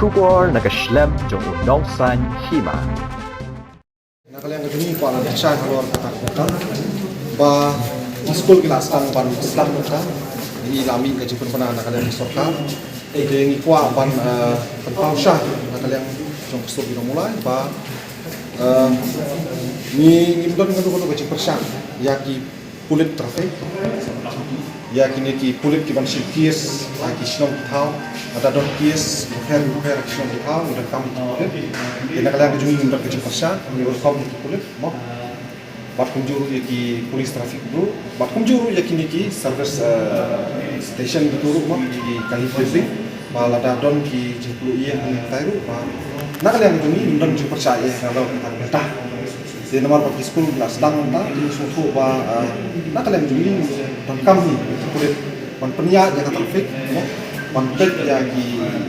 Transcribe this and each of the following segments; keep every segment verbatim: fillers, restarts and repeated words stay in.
Khubor na ka shlem jong u nongsan hima. Na ka liang ka jong ngi kwah ban pynshai halor kata ka bynta ba ki skul ki la sdang ban sdang bynta. Ngi la mih ka jingpynbna na ka liang ka sorkar. Te ngi kwah ban, eh, pynpaw sha na ka liang jong ka sdang bynta mulai ba, eh, ngi ngim don kano kano ka jingpyrshang ïa ki pulit traffic, ïa kine ki pulit ki ban shim case ha ki shnong ki thaw. Lada don case pher pher ha ki shnong ki thaw, ngi donkam ïa ki pulit. Te na ka liang ka jong ngi ngim don ka jingpyrshang, ngi welcome ïa ki pulit mo. Bad kumjuh ruh ïa ki police traffic ruh, bad kumjuh ruh ïa kine ki service, eh, station kitu ruh mo, ki kali building. Ba lada don ki jingpluh ïa hangne hantai ruh, ba na ka liang ka jong ngi ngim don jingpyrshah ïa halor kata ka bynta. Te namar ba ki skul la sdang mynta, te ngi sngewthuh ba, ah, na ka liang jong ngi donkam hi ki pulit ban pynïaid ïa ka traffic mo, ban peit ïa ki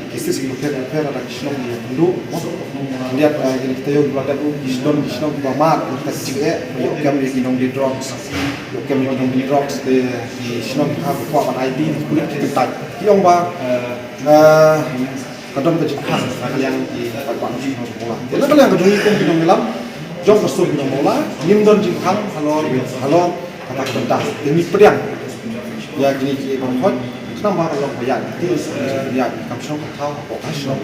cases ki bapher bapher lada ki shnong ki ïakynduh mo. Khyndiat, ah, ïa kita ïoh ki ba dep ruh ki sdon ki shnong ki ba mad ïa kita ki jingeh, ïoh kem ïa ki nongdie drugs, ïoh kem ïa ki nongdie drugs, te ki shnong ki ha ki kwah ban aiti, ki pulit ki kyntait. Ki ong ba, ah, ka don ka jingkhang na ka liang ki paidbah nongshong shnong Mawla. Te na ka liang ka jong ngi kum ki nongïalam jong ka shnong Mawla, ngim don jingkhang halor, halor kata ka bynta. Te ngi pdiang ïa kine ki ban hoi, khnang ba ka long ba ïaid lynti, ïaid kam shong ka thaw hapoh ka shnong.